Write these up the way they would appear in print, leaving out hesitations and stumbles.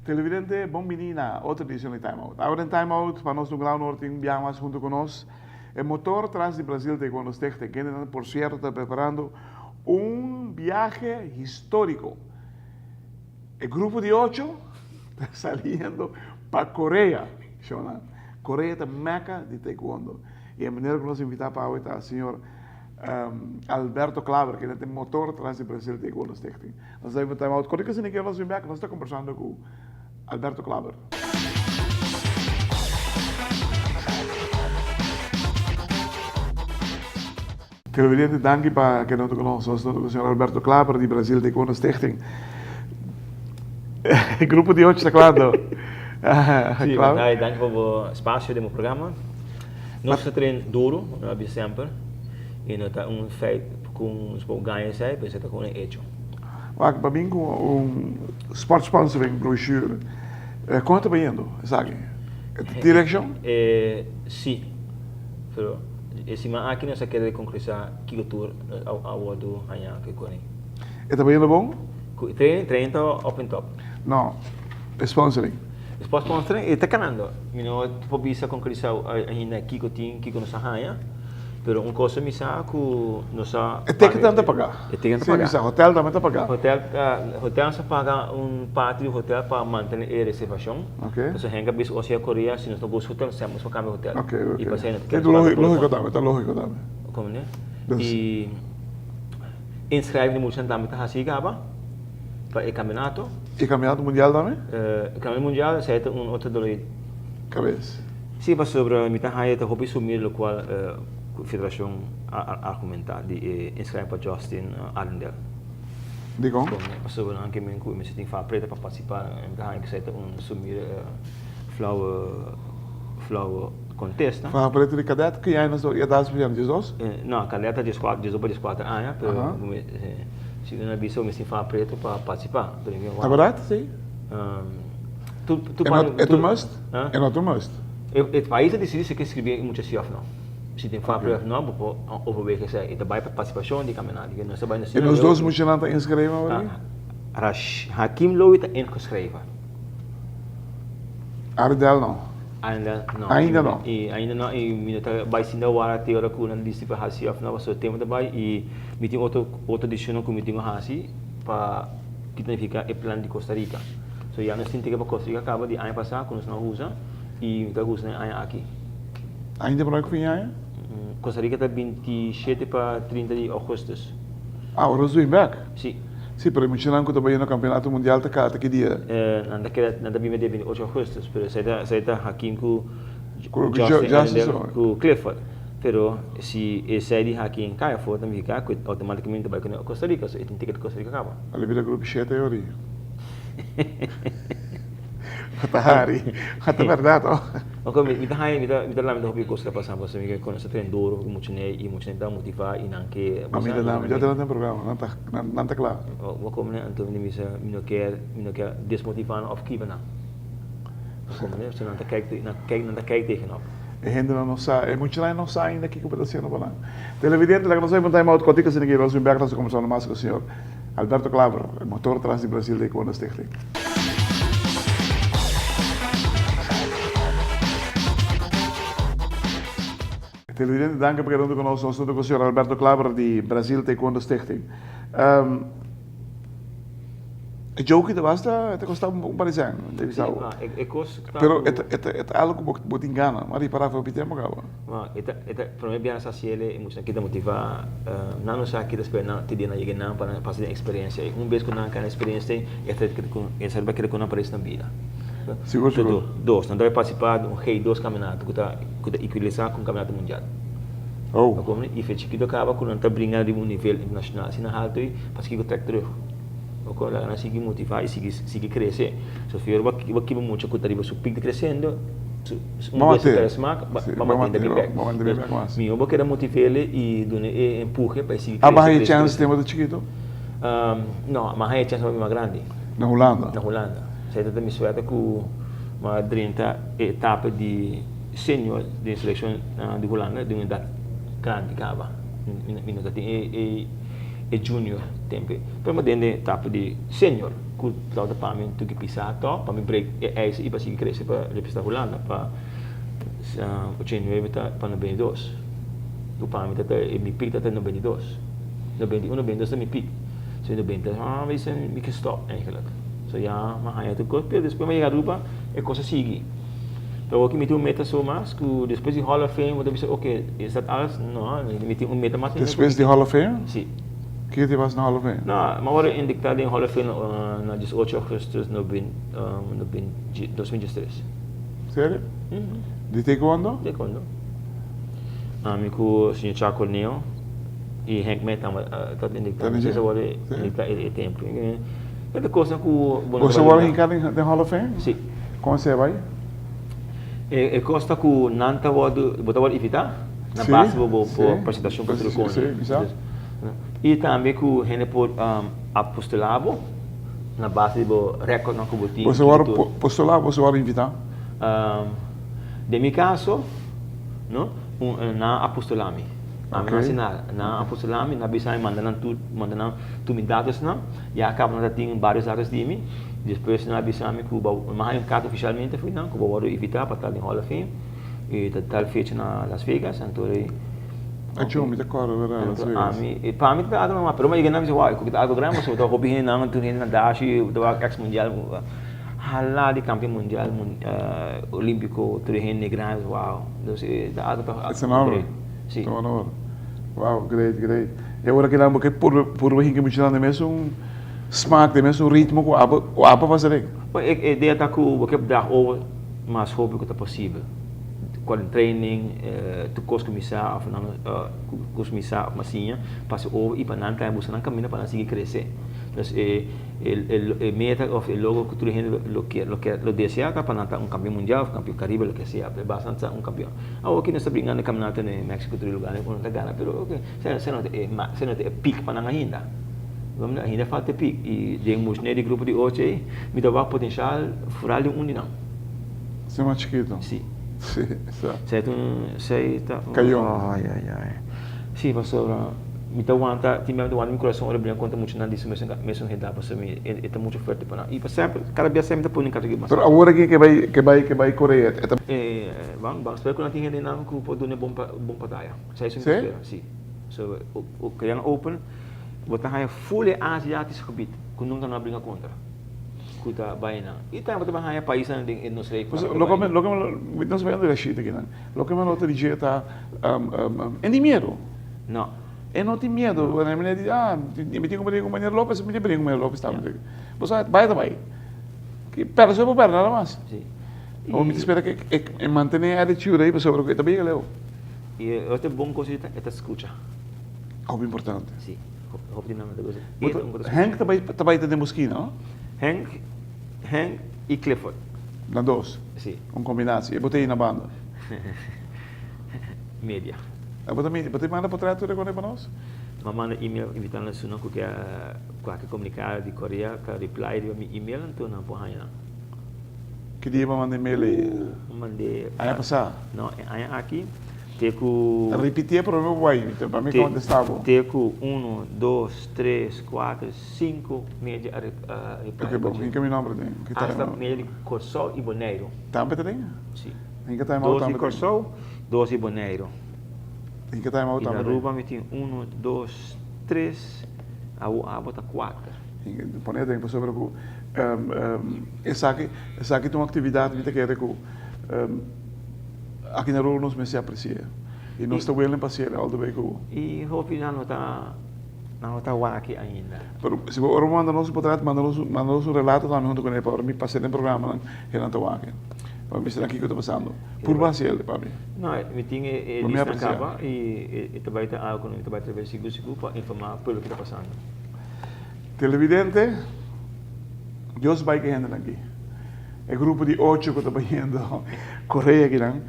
Televidente, bon bini na otro edicion di Time Out. Awe den Time Out, pa nos un gran honor tin un biaha mas hunto cu nos, e motor tras di Brazil Taekwondo Stichting, kendenan por cierto ta preparando un biahe historico. E grupo di ocho ta saliendo pa Korea. Shona, Korea ta mecca di taekwondo. Y e manera cu nos invita pa awe ta señor Alberto Klaber, kende ta e motor tras di Brazil Taekwondo Stichting. Nos ta invita out. Kodi cu esaki nos bin bek, nos ta conversando cu Alberto Klaber. Televidente danki pa keda huntu ku nos. Nos ta huntu ku señor Alberto Klaber di Brazil Taekwondo Stichting. E grupo di ocho ta klando. Sí, Matthai, danki pa bo spasio den bo programa. Nos ta train duro, no a bisa semper, i no ta un feit ku nos por gaña esei, pero esei ta un hecho. Wak, pa bin ku un sport sponsoring brochure, kon ta bayendo esaki? Direkshon? Sí, pero E siman aki nos a kere conclusa kiko tur nos a wordo haña ku e koning. E ta bayendo bon? Ku e training, training ta op en top. No, e sponsoring. E sponsoring e ta kanando. Mi no por bisa conclusa ainda kiko tin, kiko nos a haña, pero un cosa mi sa ku nos a. E ticketnan ta paga. E ticketnan ta paga. Si, mi sa, hotel tambe ta paga. Hotel, hotel nos a paga un parti di hotel pa mantene e reservacion. Ok. Pasobra henk a bisa ora si a Korea si nos no gusta hotel nos nos por cambia hotel. Ok, ok. Y pasei no ta Ta keda paga tur lógico tambe, ta lógico tambe. Comprende? Dus. Y inschrijving di muchanan tambe ta haci caba pa e campeonato. E campeonato mundial tambe? E campeonato mundial esei ta un otro dolor di Cabes. Si, pasobra mi ta haya ta hopi sumir locual federacion a argumenta di e inschrijving pa Justin Arendel. Dikon? Pasobra nan ke men ku mester tin fa preta pa partisipá, mi ta haña ku esei ta un sumir flauwe flauwe kontesta. Faha preta di kadet ki aña nan edat spesial? Diesdos? No, kadet ta dieskuater, diesdos pa dieskuater aña, pero si nan a bisa mester tin faha pretu pa partisipá. Ta bèrdat esei? E ta un must? E no ta un must? E pais ta disidí si ke skribí e mucha si òf no. Si tin faha pretu òf no, bo por overwege esei. E ta bai pa partisipashon di kampionato. Nos ta bai na E nos dos muchanan ta inskreve awor aki? Rash, Hakim Lowi ta ingeschreven. Ardel no. Ainda no. Ainda no. I ainda no i mi no ta bai sinta wara te ora ku nan listi pa hasi òf no pasobra tempu ta bai i mi tin otro otro desishonnan ku mi tin ku hasi pa ki ta nifiká e plan di Costa Rica. So ya nos tin teken pa Costa Rica kaba di aña pasá ku nos no a usa i mi ta usa na e aña aki. Ainda por ku fin aña? Costa Rica ta 27 pa 30 di augustus. Ah, ora nos bin bek? Si. Si, pero e muchanan ku ta bai na kampeonato mundial ta ka ta ki dia? Nan ta keda, nan ta bin dia 28 augustus, pero esei ta, esei ta Hakim ku Ku Justin Justin Arendel ku Clifford. Pero si esei di Hakim kai afó ta nifiká ku outomátikamente ta bai ku Costa Rica, so e tin ticket Costa Rica kaba. A bira grupo shete ori. Ta hari, ta bèrdat oh. Oke, mi ta haña, mi ta, mi ta lamenta hopi kos ku ta pasa pasobra mi ke konosé tren duru hopi mucha nei i mucha nei ta motivá i nan ke Ma mi ta nan, mi ta den programa, nan ta, nan ta kla. Bo komo anto mi ta bisa mi no kier, mi no kier desmotivá nan òf kiba nan. Bo komo so nan ta kijk, nan kijk, nan ta kijk tegen op. E hendenan no sa, e muchanan no sa ainda kiko bo ta hasiendo pa nan. Televidente, laga nos hei un time out kòrtiku asina ke nos bin bèk nos ta kombersando mas ku señor Alberto Klaver, e motor tras di Brasil Taekwondo Stichting. Televidente, danki pa keda huntu ku nos. Nos ta huntu ku señor Alberto Klaver di Brasil Taekwondo Stichting. E joke ta basta, e ta kosta un par di sèn, ta bisa bo. E kos ta Pero e ta, e ta, e ta algu ku bo tin gana. Mi a ripará for hopi tempu kaba. Ma e ta, e ta, promé biaha sa hasiel e muchanan kita motivá, nan no sa kita spera nan te dia nan yega nan pa nan pasa den eksperensia ei. Un bes ku nan kai na eksperensia ei, e ta keda ku, e sa keda ku nan pa resto nan bida. Sigur, sigur. Dos, nan ta bai partisipá den un G2 kampionato ku ta, ku ta ekuilisá ku un kampionato mundial. Oh. Bo komprende? I fe chikito kaba ku nan ta bringa riba un nivel internashonal asina haltu ei, paskiko trèk terug. Bo kon laga nan sigui motivá i sigui sigui krese. So fior bo bo kiba mucha ku ta riba su pik di kresendo, su un bes su kere smak, ba mant'é bin bèk. Ba mant'é bin bèk mas. Mihó bo keda motiv'é i dun'é e empuhe pa e sigui A krese, baha e krese, chèns krese. tempu ta chikito? No, m'a haña e chèns hopi mas grandi. Na Hulanda? Na Hulanda. Esei ta mi suerte ku m'a drenta e etapa di senior den selekshon di Hulanda den un edat grandi kaba. Mi no ta tin e junior tempu ei. Pero m'a drenta den e etapa di senior ku tabata pa mi tuki pisá tòg pa mi break e ijs i pa sigui krese pa representá Hulanda pa 89 ta pa 92. Ku pa mi ta mi pik ta 92. 91, 92 ta mi pik. So mi ta benta, ah, mi dicen, mi ke stop eigenlijk. So ya, mi a haña tur kos, pero despues mi a yega Aruba, e kos a sigui. Pero awor ki mi tin un meta so mas, ku despues di Hall of Fame, bo ta bisa, oke, is dat alles? No, mi tin un meta mas ainda. Despues di Hall of Fame? Si. Kiko te pasa na Hall of Fame? No, mi a wòrdu indiktá den Hall of Fame na 18 augustus 2013. Serio? Di taekwondo? Taekwondo. Ami ku señor Chaco Neo i Henk Mey ta indiktá. Nos a wòrdu indiktá e tempu. E ta kosnan ku bo no ta. Boso wòrdu hinká den Hall of Fame? Si. Kon esei a bai? E kos ta ku nan ta wòrdu, bo ta wòrdu invitá na base di bo presentashon ku tur kos. I tambe ku hende por apostolá bo na base di bo rèkòrtnan ku bo tin. Boso wòrdu postulá, boso wòrdu invitá? Den mi kaso, no, nan a apostolá mi. Ami no hasi nada. Nan a apostolá mi, nan a bisa mi manda nan tur, manda nan tur mi datosnan. Ya kaba nan ta tin vários datos di mi. Despues nan a bisa mi ku bo, mi a haña un karta ofishalmente for di nan ku bo wòrdu invitá pa tal den Hall of Fame i ta tal fecha na Las Vegas. Anto e. Acho, mi ta kòrda wèr Las Vegas. Ami, pa mi ta algu normal, pero mi a yega nan mi bisa, wow, e ta algu grandi pasobra ta hopi hendenan, tur hende na dashi, ta wak ex mundial. Hala di kampion mundial, olimpico, tur e hende grandi, wow. Dus e ta algo ta. It's an honor. Si. It's an honor. Wow, great, great. E ora kinan bo ke purba hinka muchanan den mesun smaak, den mesun ritmo ku abo, ku abo pasa den. Bueno, e idea ta ku bo ke draag over mas hopi ku ta posibel. Kual training, tur kos ku mi sa of nan kos ku mi sa of mi a siña, pasa over i pa nan tambe buska nan kaminda pa nan sigui krese. Dus e. E meta of e logro ku tur hende lo kier lo kier lo desea ta pa nan ta un kampion mundial of kampion karibe loke sea pero basta nan ta un kampion. Awor ki nos ta bringando e kampionato na Mexico tur e lugarnan ku nan ta gana pero oke esei no ta e esei no ta e pik pa nan ainda ainda falta e pik i den mushne di grupo di ocho ei mi ta wak potenshal foral di un di nan. Esei mas chikito? Si. Si sa. Esei ta un esei ta un Kayon. Ai ai ai si pasobra. Mi ta wanta, tin bia mi ta wanta mi kurason ora bringa kontra muchanan di su mesun mesun edat pasobra mi e ta muchu fuerte pa nan. I pa semper, kada bia semper mi ta pone kategori mas Pero awor aki ke bai ke bai ke bai Korea e ta. Ban ban spera ku nan tin hendenan ku por duna e bon bon bataya. Esei su mi ta spera, si. So Korean Open bo ta haña ful e Aziatisch gebied ku nunka nan a bringa kontra ku ta bai nan. I tambe bo ta bai haña paisnan den e nos regio. Loke mi loke mi nos bai unda Rashid akinan. Loke mi a nota di dje ta e ni miedu. No. E no tin miedu. Wanneer meneer di, ah, mi tin ku bringa ku meneer Lopez, mi tin bringa ku meneer Lopez tambe. Bo sa, bai ta bai. Ki pèrdè so bo pèrdè, nada mas. Si. Awor mi ta spera ku e mantené e attitude ei pasobra ku e ta bega leu. I e otro bon kos e ta skucha. Hopi importante. Si. Hopi di nan ta gosa. E ta un ku ta skucha. Henk ta bai ta bai ta den bo skina, no? Henk, Henk i Clifford. Nan dos? Si. Un kombinatie. E bo ta ei na banda? Media. Bo ta mira, bo ta manda potret tur e kone pa nos? Mi a manda email invitando esunnan ku ke kualke komunikado di Korea ta reply riba mi email anto nan por haña nan. Ki dia bo a manda email ei? Mi mand'é. Aña pasá? No, e aña aki te ku. Ripitié promé bo bai, pa mi kontestá bo. Te ku unu, dos, tres, kuater, sinku media a reply. Oke, bo hinka mi nomber den. Asta media di Kòrsou i Boneiru. Tambe ta den? Si. Hinka time out Dos di tambe. Kòrsou, dos di Boneiru. Hinka time out I tambe. na Aruba mi tin uno, dos, tres, awo abo ta kuater. Hinka pone aden pasobra ku esaki esaki ta un aktividat mi ta kere ku aki na Aruba nos mester apresi'é i nos ta willing pa hasiel all the way ku. I hopi nan no ta nan no ta wak ainda. Pero si bo ora bo manda nos un potret manda nos manda nos un relato tambe hunto kuné pa ora mi pasa den programanan e nan ta wak. Pa mi mester kiko ta pasando. Purba hasi el pa mi. No, mi tin e lista kaba i e ta bai ta algo ku mi ta bai trabé sigur sigur pa informá pueblo ki ta pasando. Televidente, Dios bai ku e hendenan aki. E grupo di ocho ku ta bayendo Korea akinan.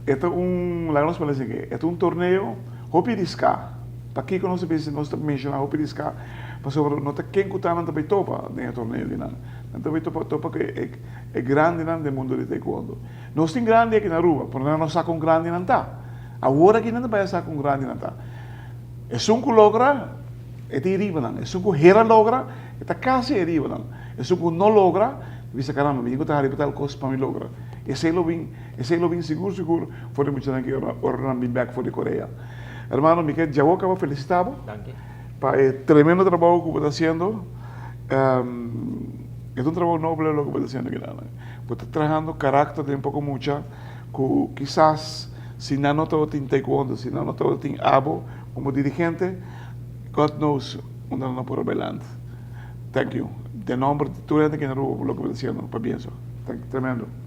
E ta un, laga nos pone asina, e ta un torneo hopi riská. Pakiko nos ta bisa nos ta menshoná hopi di ska? Pasobra no ta ken ku ta nan ta bai topa den e torneo di nan. Nan ta bai topa topa ku e e grandinan den mundu di taekwondo. Nos tin grandi aki na Aruba, pero nan no sa kon grandi nan ta. Awor aki nan ta bai a sa kon grandi nan ta. Esun ku logra, e ta e riba nan. Esun ku hera logra, e ta kasi e riba nan. Esun ku no logra, ta bisa caramba, mi tin ku traha riba tal kos pa mi logra. Esei lo bin, esei lo bin sigur sigur for di muchanan ki ora ora nan bin bek for di Korea. Hermano, mi ke djawo kaba felisita bo pa e tremendo trabou ku bo ta hasiendo. E ta un trabou noble loke bo ta hasiendo akinan. Bo ta trahando karakter den poko mucha ku kisas si nan no tabatin taekwondo, si nan no tabatin abo komo dirigente, God knows unda nan a por a bai land. Thank you. Den nomber di tur hende aki na Aruba loke bo ta hasiendo, pabien so. Tremendo.